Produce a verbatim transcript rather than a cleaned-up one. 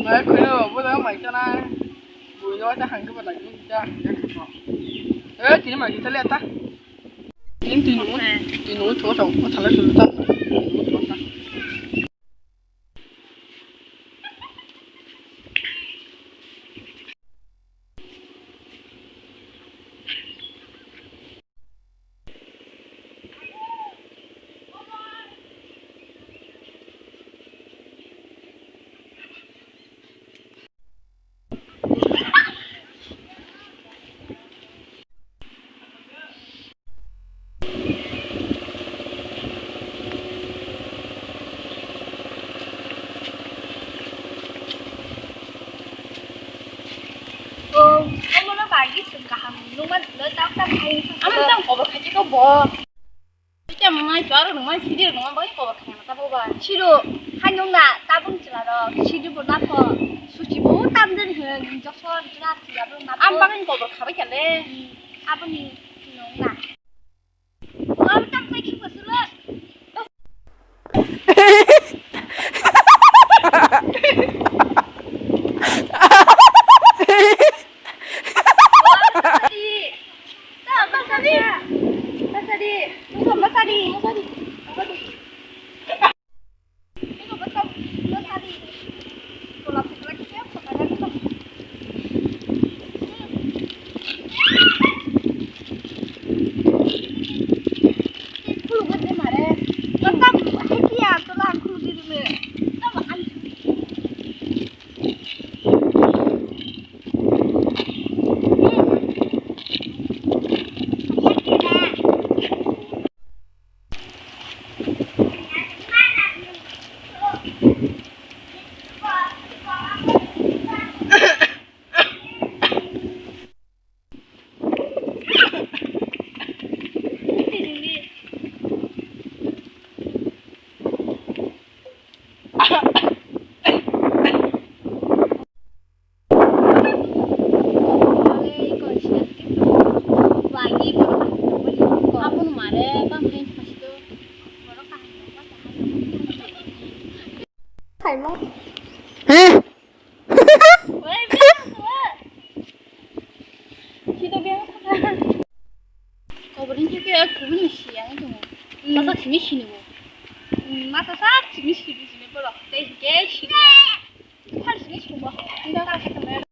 Ai, khwino, bo da mai chana. Buino ta hangke ba lagi ta. Eh, tini mai ta le ta. Tini tini mo, tini mo to to, ko thala to ta. O, omono bagwi chwng kaham nungma thwlwi tak tak khai wngkha. Amo tang kobo khachi ko bo. Tei tamo nai to aro nungma sidi nungma bagwi kobo khaima ta bo ba. Siro, hai nungna tabung chwla rok sidi bo napho. Suchi bo tam den he jokson jra chwla bo napho. Am bagwi kobo khabai kha le. Aboni nungna. Kobo ni khe khe kubuni siya wng tongo. Mm. Masa simi sini bo. Mm, masa sak simi sini sini borok. Tei hingke sini. Thar sini sini bo. Nda ka khe tongmani.